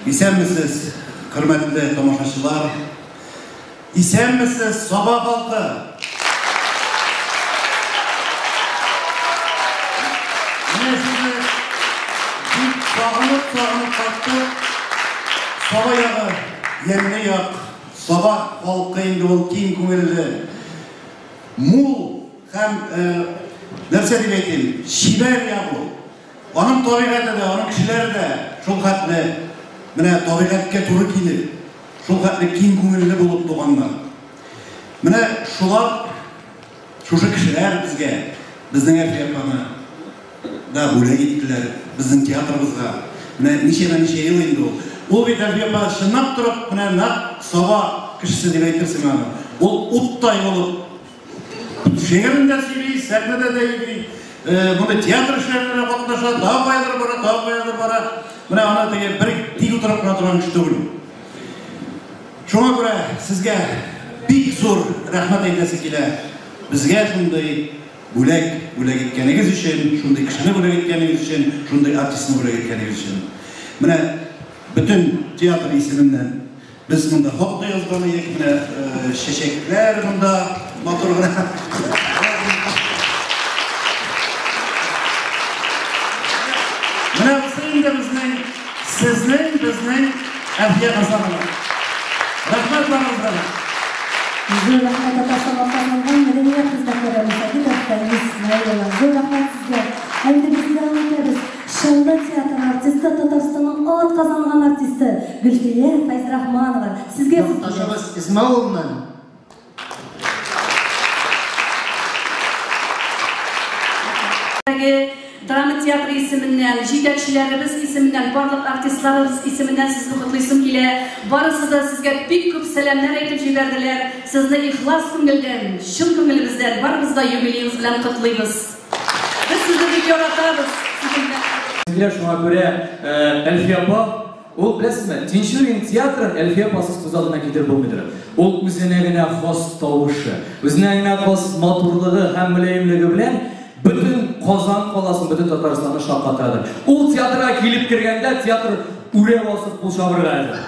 Исәнмесез, хөрмәтле тамашачылар. Исәнмесез, Саба халкы. Менә сезне бик сагынып-сагынып кайттык. Саба ягы, ямьле як. Саба халкы инде ул киң күңелле, мул һәм, нәрсә дип әйтим, чибәр як ул. Аның табигате дә, аның кешеләре дә шул хәтле, менә табигатькә туры килеп, шул хәтле киң күңелле булып туганнар. Менә шулар, шушы кешеләр безгә, безнең Әлфия апаны да бүләк иттеләр, безнең театрыбызга. Менә ничәмә-ничә ел инде ул. Ул бит Әлфия апа чынлап торып, менә нәкъ Саба кешесе дип әйтерсең аны. Ул уттай булып шигырен дә сөйли, сәхнәдә дә йөри, мондый театр эшләренә дә катнаша, тагы каядыр бара, тагы каядыр бара. Менә аны теге бер тик утырып кына торган кеше түгел ул. Шуңа күрә сезгә бик зур рәхмәт әйтәсе килә. Безгә шундый бүләк бүләк иткәнегез өчен, шундый кешене бүләк иткәнегез өчен, шундый артистны бүләк иткәнегез өчен. Менә бөтен театр исеменнән без монда хат та язган идек, менә чәчәкләр монда матур гына. Менә бусы инде безнең, сезнең, безнең Әлфия Хәсәнова. Рәхмәт барыгызга да. Зур рәхмәт Татарстан атказанган мәдәният хезмәткәре Мөхәддибов Фәнис Наил улы. Зур рәхмәт сезгә. Ә инде без дәвам итәбез. Чаллы театры артисты, Татарстанның атказанган артисты Гөлфия Фәйзрахманова. Сезгә сүз бирәбез. Якташыбыз Измайловның Драма театры исеменнән, җитәкчеләребез исеменнән, барлык артистларыбыз исеменнән сезне котлыйсым килә. Барысы да сезгә бик күп сәламнәр әйтеп җибәрделәр. Сезне ихлас күңелдән, чын күңелебездән барыбыз да юбилеегыз белән котлыйбыз. Без сезне бик яратабыз. Сезнең белән. Килә, шуңа күрә Әлфия апа, ул, беләсезме, Тинчурин театрын Әлфия апасыз күз алдына китереп булмыйдыр. Ул үзенә генә хас тавышы, үзенә генә хас матурлыгы һәм мөлаемлеге белән бөтен Казан каласын, бөтен Татарстанны шаккатырадыр. Ул театрга килеп кергәндә, театр үрә басып кул чабырга әзер.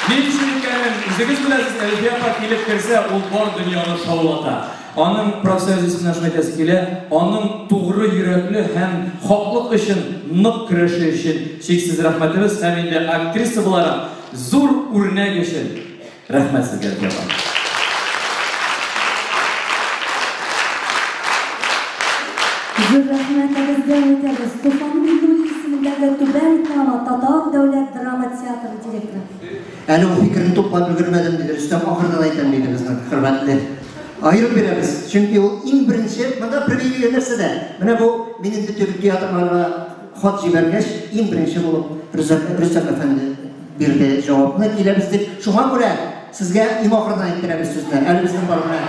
Ни өчен икәнен үзегез беләсез, Әлфия апа килеп керсә, ул бар дөньяны шаулата. Аның профсоюз исеменнән шуны әйтәсе килә, аның тугры йөрәкле һәм хаклык өчен нык көрәше өчен чиксез рәхмәтебез һәм инде актриса буларак зур үрнәк өчен рәхмәт сезгә, Әлфия апа. Зур рәхмәт, ә без дәвам итәбез. Туфан Миңнуллин исемендәге Түбән Кама татар дәүләт драма театры директоры. Әле ул фикерне туплап өлгермәдем, диде Рөстәм, ахырдан әйтәм, диде безнең хөрмәтле. Аерып бирәбез, чөнки ул иң беренче, монда привилегия нәрсәдә? Менә бу мин инде төрле театрларга хат җибәргәч, иң беренче булып Рөстәм, Рөстәм әфәнде бирде җавапны, киләбез дип. Шуңа күрә сезгә иң ахырдан әйттерәбез сүзне. Әле безнең бар менә.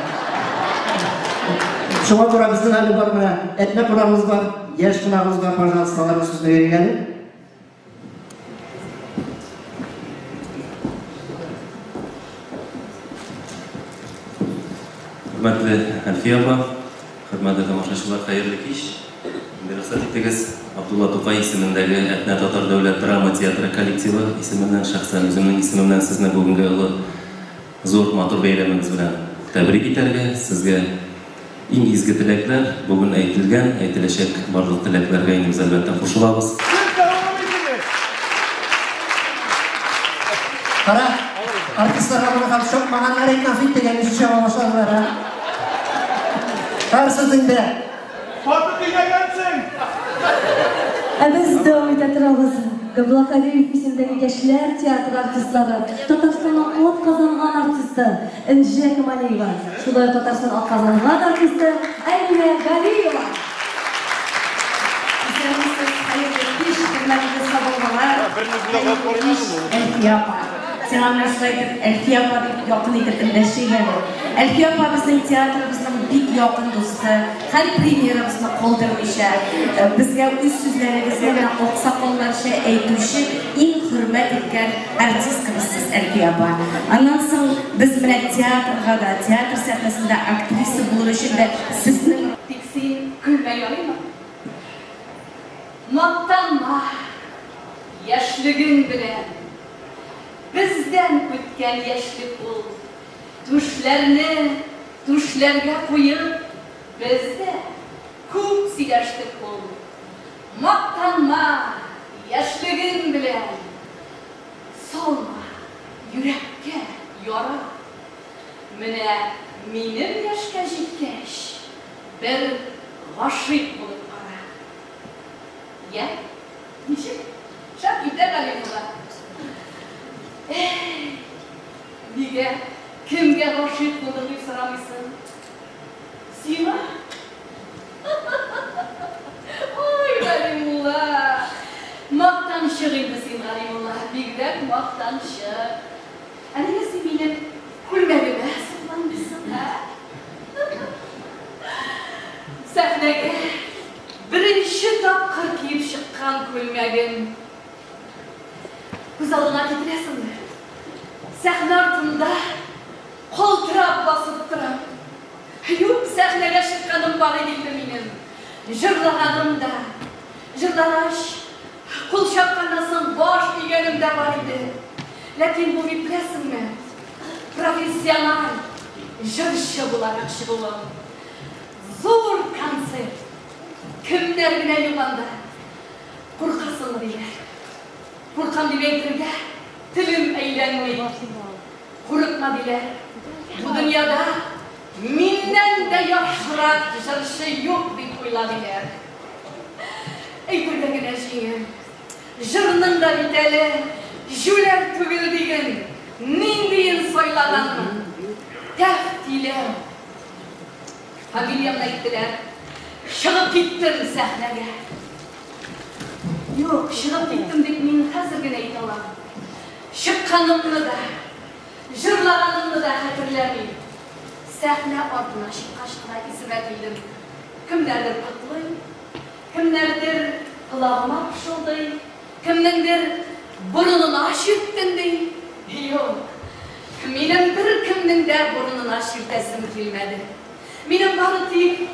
Шуңа күрә безнең әле бар менә Әтнә кунагыбыз бар, яшь кунагыбыз бар, пожалуйста, аларга сүзне бирик әле. Хөрмәтле Әлфия апа, хөрмәтле тамашачылар, хәерле кич. Инде рөхсәт итегез, Абдулла Тукай исемендәге Әтнә татар дәүләт драма театры коллективы исеменнән, шәхсән үземнең исемемнән сезне бүгенге олы, зур, матур бәйрәмегез белән тәбрик итәргә, сезгә иң изге теләкләр, бүген әйтелгән, әйтеләчәк барлык теләкләргә инде без, әлбәттә, кушылабыз. Сез дәвам итегез! Кара, артистларга моны хәл чапмаганнар икән, фит дигән өчен чаба башладылар, а? Һәр сүзеңдә. Каты төйнәгәнсең! Ә без дәвам итә торабыз. Габдулла Кариев исемендәге Яшьләр театры артистлары, Татарстанның атказанган артисты Энҗе Камалиева, шулай ук Татарстан атказанган артисты Әлминә Галиева. Исәнмесез, хәерле кич, хөрмәтле сабалылар, хәерле кич, Әлфия апа. Сиңа менә шулай итеп Әлфия апа дип якын итеп эндәшик әле. Әлфия апа безнең театрыбызның бик якын дусты. Һәр премьерабызны калдырмыйча, безгә үз сүзләрегезне менә аксакалларча әйтүче иң хөрмәт иткән артисткабыз сез, Әлфия апа. Аннан соң без менә театрга да, театр сәхнәсендә актриса булыр өчен дә сезнең Тик син көлмә, ярыймы? Мактанма! яшьлегең белән. Бездән үткән яшьлек ул. Түшләрне түшләргә куеп, без дә күп сөйләштек ул. Мактанма яшьлегең белән. Салма йөрәккә яра. Менә минем яшькә җиткәч, бер гашыйк булып кара. Йә, ничек? Шәп итә Галимулла. Әй, нигә, кемгә гашыйк булдың дип сорамыйсың? Сиңа? Ой, Галимулла! Мактанчык инде син, Галимулла, бигрәк мактанчык. Ә нигә син минем күлмәгемә сокланмыйсың, ә? Сәхнәгә беренче тапкыр киеп чыккан күлмәгем. Күз алдыңа китерәсеңме? Сәхнә артында калтырап басып торам. Юк, сәхнәгә чыкканым бар иде инде минем. Җырлаганым да, җырлагач, кул чапканнан соң баш игәнем дә бар иде. Ләкин бу бит, беләсеңме, профессиональ җырчы буларак чыгуым. Зур концерт. Кемнәр генә юк анда. Куркасыңмы, диләр. Куркам дип әйтергә телем әйләнми. Курыкма, диләр. Бу дөньяда миннән дә яхшырак җырчы юк дип уйла, диләр. Әйтергә генә җиңел. Җырның да бит әле җүләр түгел диген, ниндиен сайлаганмын. Тәфтиләү. Фамилиямне әйттеләр. Чыгып киттем сәхнәгә. Юк, чыгып киттем дип мин хәзер генә әйтә алам. Чыкканымны да, җырлаганымны да хәтерләмим. Сәхнә артына чыккач кына исемә килдем. Кемнәрдер котлый, кемнәрдер колагыма пышылдый, кемнеңдер борынына чирттең ди. Юк, минем беркемнең дә борынына чиртәсем килмәде. Минем бары тик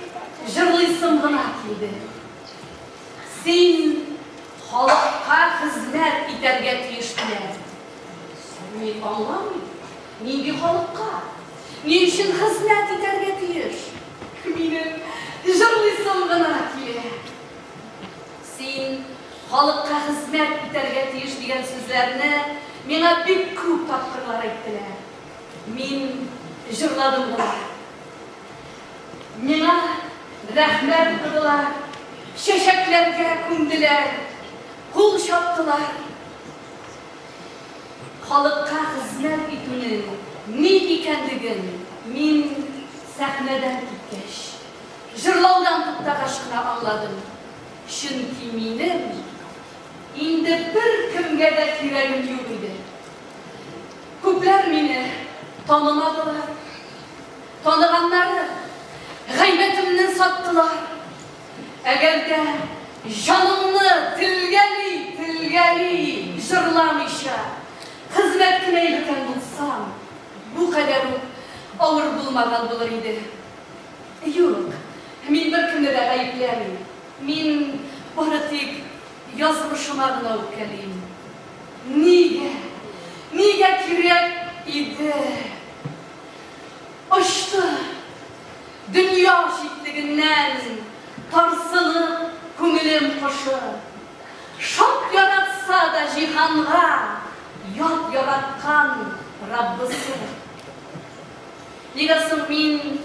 җырлыйсым гына килде. Син халыкка хезмәт итәргә тиеш, диләр. Мин аңламыйм, нинди халыкка? Ни өчен хезмәт итәргә тиеш? Минем җырлыйсым гына килә. Син халыкка хезмәт итәргә тиеш дигән сүзләрне миңа бик күп тапкырлар әйттеләр. Мин җырладым гына. Миңа рәхмәт укыдылар, чәчәкләргә күмделәр, кул чаптылар. Халыкка хезмәт итүнең ни икәнлеген мин сәхнәдән киткәч, җырлаудан туктагач кына аңладым. Чөнки минем инде беркемгә дә кирәгем юк иде. Күпләр мине танымадылар. Таныганнары гайбәтемне саттылар. Әгәр дә җанымны телгәли-телгәли җырламыйча, хезмәт кенә иткән булсам, бу кадәр үк авыр булмаган булыр иде. Юк, мин беркемне дә гаепләмим. Мин бары тик язмышыма гына үпкәлим. Нигә, нигә кирәк иде? Очты дөнья читлегеннән тарсынып күңелем кошы. Шат яратса да җиһанга ят яраткан Раббысы. Нигә соң мин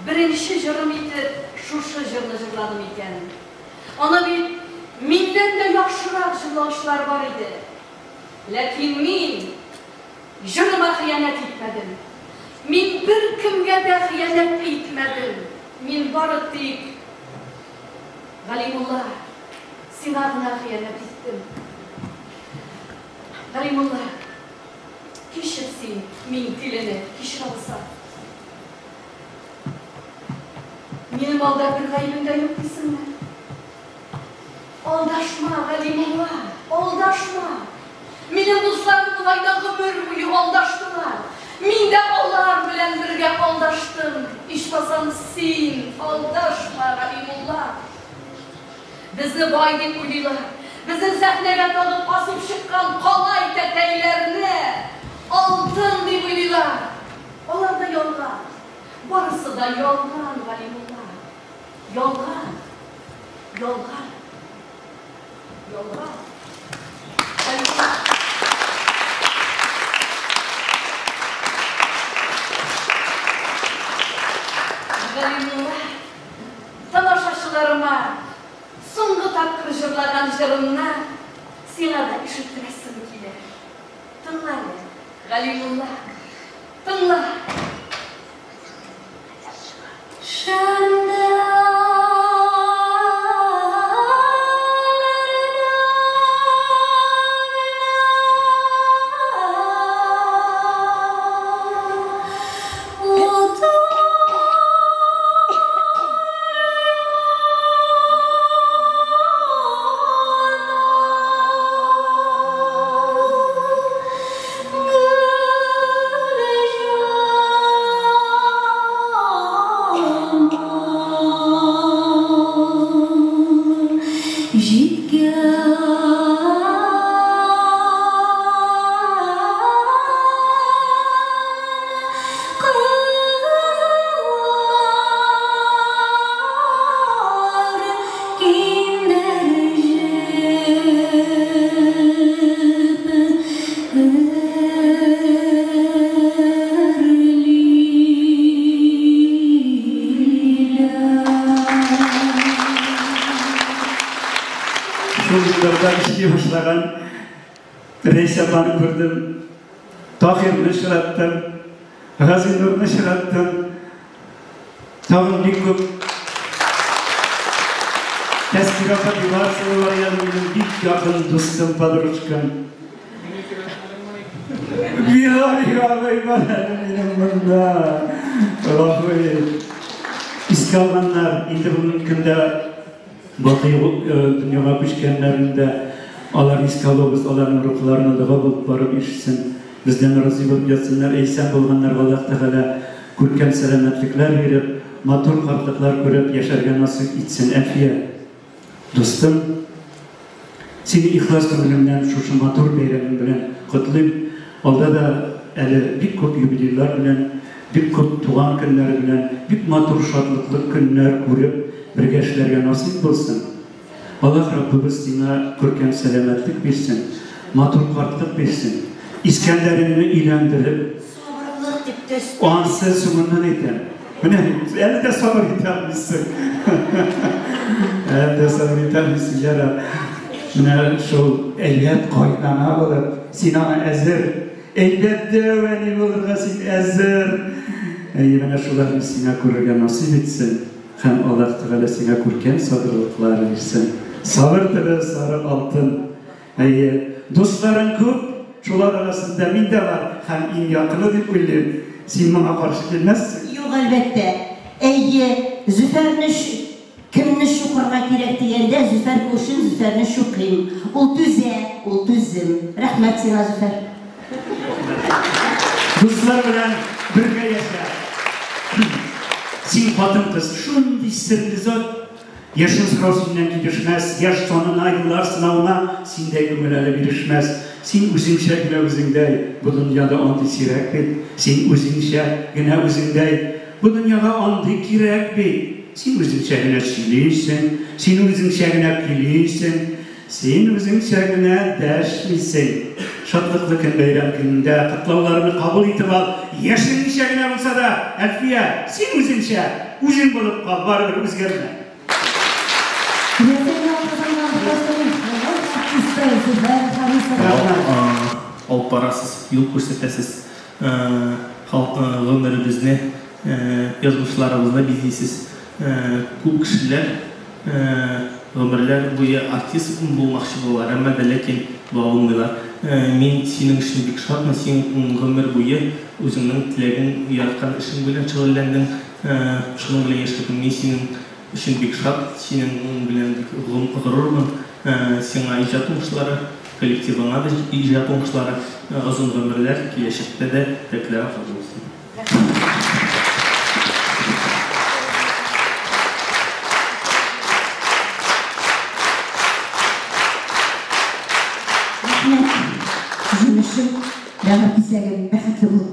беренче җырым итеп шушы җырны җырладым икән? Аны бит миннән дә яхшырак җырлаучылар бар иде. Ләкин мин җырыма хыянәт итмәдем. Мин беркемгә дә хыянәт итмәдем. Мин бары тик, Галимулла, сиңа гына хыянәт иттем. Галимулла, кичер син мин тилене, кичерә алсаң. Минем алда бер гаебем дә юк дисеңме? Алдашма, Галимулла, алдашма. Минем дусларым болай да гомер буе алдаштылар. Мин дә алар белән бергә алдаштым. Ичмасам син алдашма, Галимулла. Безне бай дип уйлыйлар. Безнең сәхнәгә тагын басып чыккан калай тәтәйләрне алтын дип уйлыйлар. Алар да ялган. Барысы да ялган, Галимулла. Ялган. Ялган. Ялган. Галимулла. Галимулла, тамашачыларыма соңгы тапкыр җырлаган җырымны сиңа да ишеттерәсем килә. Тыңла әле, Галимулла, тыңла. Шул елларда эшли башлаган Рәйсә апаны күрдем, Таһирны очраттым, Газинурны очраттым. Тагын бик күп Тәскирә апа Беларцева бар янында минем бик якын дустым, подружкам. Билай абый бар әле минем монда. Гафу ит. Искә алганнар, инде бүгенге көндә Бакый дөньяга күчкәннәрен дә алар искә алуыбыз, аларның рухларына дога булып барып ирешсен. Бездән разый булып ятсыннар, исән булганнарга Аллаһ Тәгалә күркәм сәламәтлекләр биреп, матур картлыклар күреп яшәргә насыйп итсен. Әлфия, дустым, сине ихлас күңелемнән шушы матур бәйрәмең белән котлыйм. Алда да әле бик күп юбилейлар белән, бик күп туган көннәре белән, бик матур шатлыклы көннәр күреп, бергә эшләргә насыйп булсын. Аллаһ Раббыбыз сиңа күркәм сәламәтлек бирсен, матур картлык бирсен. Искәндәреңне өйләндереп, Сабырлык дип тә өстәгез. Ансы соңыннан әйтәм. Менә әле дә сабыр итә алмыйсың. Әле дә сабыр итә алмыйсың, ярар. Менә шул әйбәт кайнана булып, син аңа әзер. Әйбәт дәү әни булырга син әзер. Әйе, менә шуларны сиңа күрергә насыйп итсен. Һәм Аллаһ Тәгалә сиңа күркәм сабырлыклар бирсен. Сабыр төбе сары алтын. Әйе, дусларың күп, шулар арасында мин дә бар һәм иң якыны дип уйлыйм. Син моңа каршы килмәссең? Юк, әлбәттә. Әйе, Зөфәрне кемне чукырга кирәк дигәндә, Зөфәр күршем, Зөфәрне чукыйм. Ул түзә, ул түзем. Рәхмәт сиңа, Зөфәр. Дуслар белән бергә яшә. Син хатын-кыз, шундый серле зат. Яшен сорау синнән килешмәс, яшь санына, еллар сынавына синдәй күңел әле бирешмәс. Син үзеңчә генә үзеңдәй, бу дөньяда андый сирәк бит. Син үзеңчә генә үзеңдәй, бу дөньяга андый кирәк бит. Син үзеңчә генә сөйлисең, син үзеңчә генә көйлисең. Син үзеңчә генә дәшмисең. Шатлыклы көн бәйрәм көнендә котлауларны кабул итеп ал. Яшең ничә генә булса да, Әлфия, син үзеңчә, үзең булып кал, барыбер үзгәрмә. Рәсәйдә атказанган Татарстанның халык артисты Зөфәр Харисов. Алып барасыз, юл күрсәтәсез, гомеребезне, язмышларыбызны бизисез. Күп кешеләр Гомерләр буе артист булмакчы булалар, әмма дә ләкин була алмыйлар. Мин синең өчен бик шатмын, син гомер буе үзеңнең теләгең, яраткан эшең белән шөгыльләндең, шуның белән яшәдең. Мин синең өчен бик шат, синең белән бик горурмын. Сиңа иҗат уңышлары, коллективыңа да иҗат уңышлары, озын гомерләр, киләчәктә дә теләкләрең кабул булсын. Рәхмәт, җимешем, бәгырь кисәгем, бәхетле бул.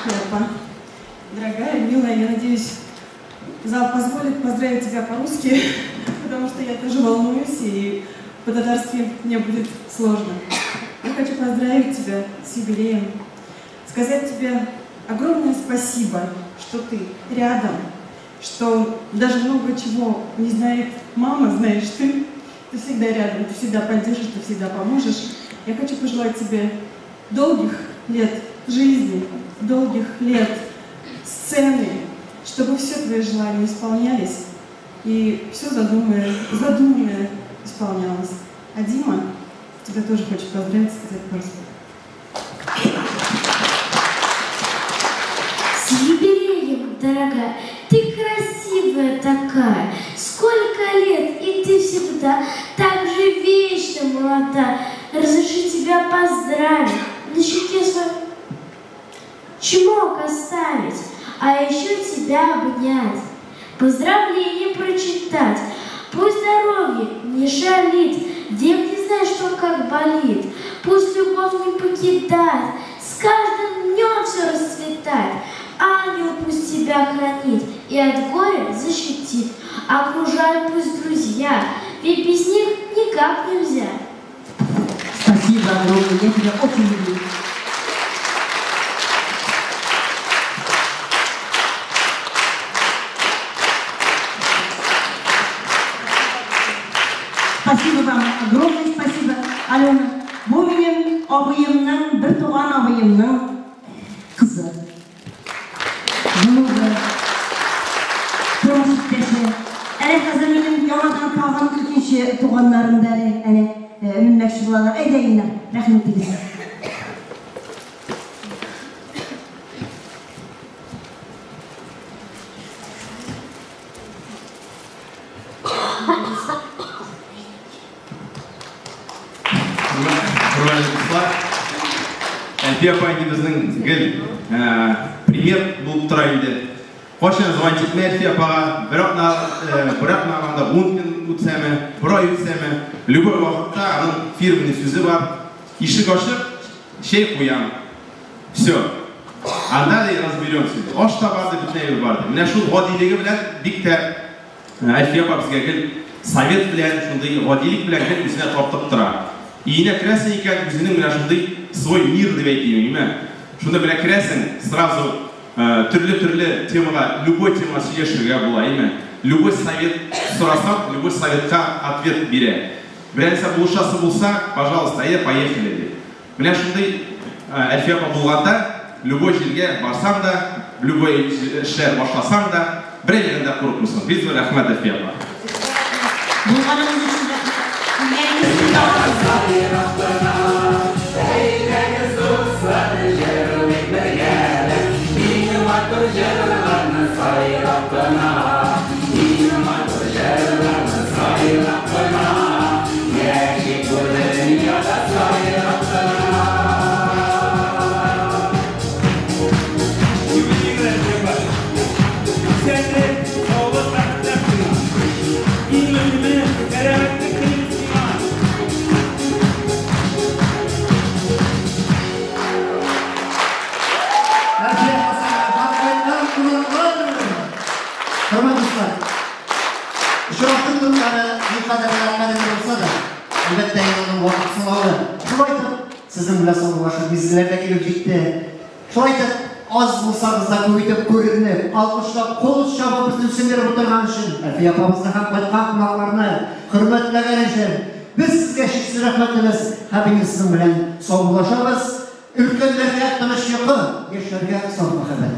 Апа, дорогая, милая, я надеюсь, зал позволит поздравить тебя по-русски, потому что я тоже волнуюсь, и по-татарски мне будет сложно. Я хочу поздравить тебя с юбилеем, сказать тебе огромное спасибо, что ты рядом, что даже много чего не знает мама, знаешь ты. Ты всегда рядом, ты всегда поддержишь, ты всегда поможешь. Я хочу пожелать тебе долгих лет жизни, долгих лет сцены, чтобы все твои желания исполнялись и все задуманное исполнялось. А Дима тебя тоже хочет поздравить, сказать пару слов. С юбилеем, дорогая! Ты красивая такая! Сколько лет, и ты всегда так же вечно молода! Разреши тебя поздравить, на щеке свой чмок оставить, а еще тебя обнять, поздравление прочитать. Пусть здоровье не шалит, век не знает, что как болит. Пусть любовь не покидает, с каждым днем все расцветает. Ангел пусть тебя хранит и от горя защитит. Окружают пусть друзья, ведь без них никак нельзя. Спасибо огромное, я тебя очень люблю. Спасибо вам, огромное спасибо, Алена. Бу минем абыемның, бер туган абыемның кызы. Внугы, тормыш иптәше. Әле хәзер минем яңадан тагын икенче туганнарым да әле, әнә менмәкче булалар. Әйдә, Илнар, рәхим итегез. Хөрмәтле дуслар, Әлфия апа инде безнең гел пример булып тора инде. Кайчан звонить итмә Әлфия апага, бер атна, бер атна анда 10 көн үтсәме, бер ай үтсәме, любой вакытта аның фирменный сүзе бар. Ишек ачык, чәй куям. Все. Анда ди разберемся. Аш та бар ди, бөтен әйбер бар ди. Менә шул гадилеге белән бик тә Әлфия апа безгә гел совет белән, шундый гадилек белән гел үзенә тартып тора. Өенә керәсең икән, үзенең менә шундый свой мир дип әйтим, әйме? Шунда менә керәсең, сразу төрле-төрле темага, любой темага сөйләшергә була, әйме? Любой совет сорасаң, любой советка ответ бирә. Берәрсе булышасы булса, пожалуйста, әйдә, поехали ди. Менә шундый Әлфия апа булганда, любой җиргә барсаң да, любой эшләр башласаң да, бер әйбердән дә курыкмыйсың. Бик зур рәхмәт, Әлфия апа. Булганыгыз өчен рәхмәт. Күңелегез Әйдәгез, дуслар, җырлыйк бергәләп, иң матур җырларны сайлап кына, иң матур җырларны сайлап кына, яшик бу дөньяда сайрап кына. Юбилей белән, Әлфия апа. Исәнлек, саулык, бәхетләр сиңа. Иң мөһиме, сәламәтлек телибез сиңа. Әлфия Хәсәнова һәм кайткан кунаклар. Хөрмәтле дуслар, очрашу минутлары никадәр генә кадерле булса да, әлбәттә, инде аның вакыт сынавы. Шулай итеп, сезнең белән саубуллашу мизгелләр дә килеп җитте. Шулай итеп, аз булсагыз да күп итеп күренеп, алкышлап, кул чабып безне үсендереп утырган өчен, Әлфия апабызны һәм кайткан кунакларны хөрмәтләгән өчен без сезгә чиксез рәхмәтлебез һәм инде сезнең белән саубуллашабыз. Өлкәннәргә тыныч йокы, яшьләргә саф мәхәббәт.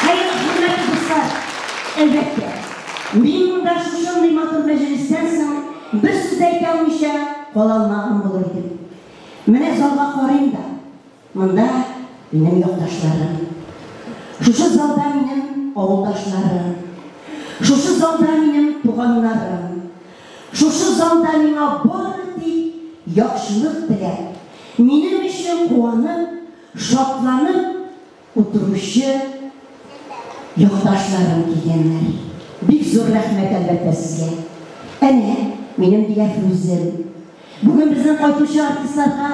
Хәер, хөрмәтле дуслар, әлбәттә, мин монда шушындый матур мәҗлестән соң бер сүз әйтә алмыйча кала алмаган булыр идем. Менә залга карыйм да, монда минем якташларым. Шушы залда минем авылдашларым. Шушы залда минем туганнарым. Шушы залда миңа бары тик яхшылык теләп, минем өчен куанып, шатланып утыручы якташларым килгәннәр. Бик зур рәхмәт, әлбәттә, сезгә. Әнә, минем Диләфрүзем. Бүген безнең кайтучы артистларга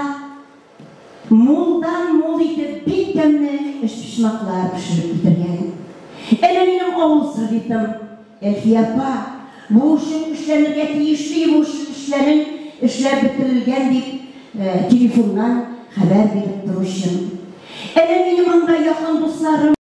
мулдан мул итеп бик тәмле өчпочмаклар пешереп китергән. Әнә минем авыл советым, Әлфия апа, бу эшең эшләнергә тиешле, бу эш эшләрен эшләп бетерелгән дип, телефоннан хәбәр биреп торучым. Әнә минем анда якын дусларым.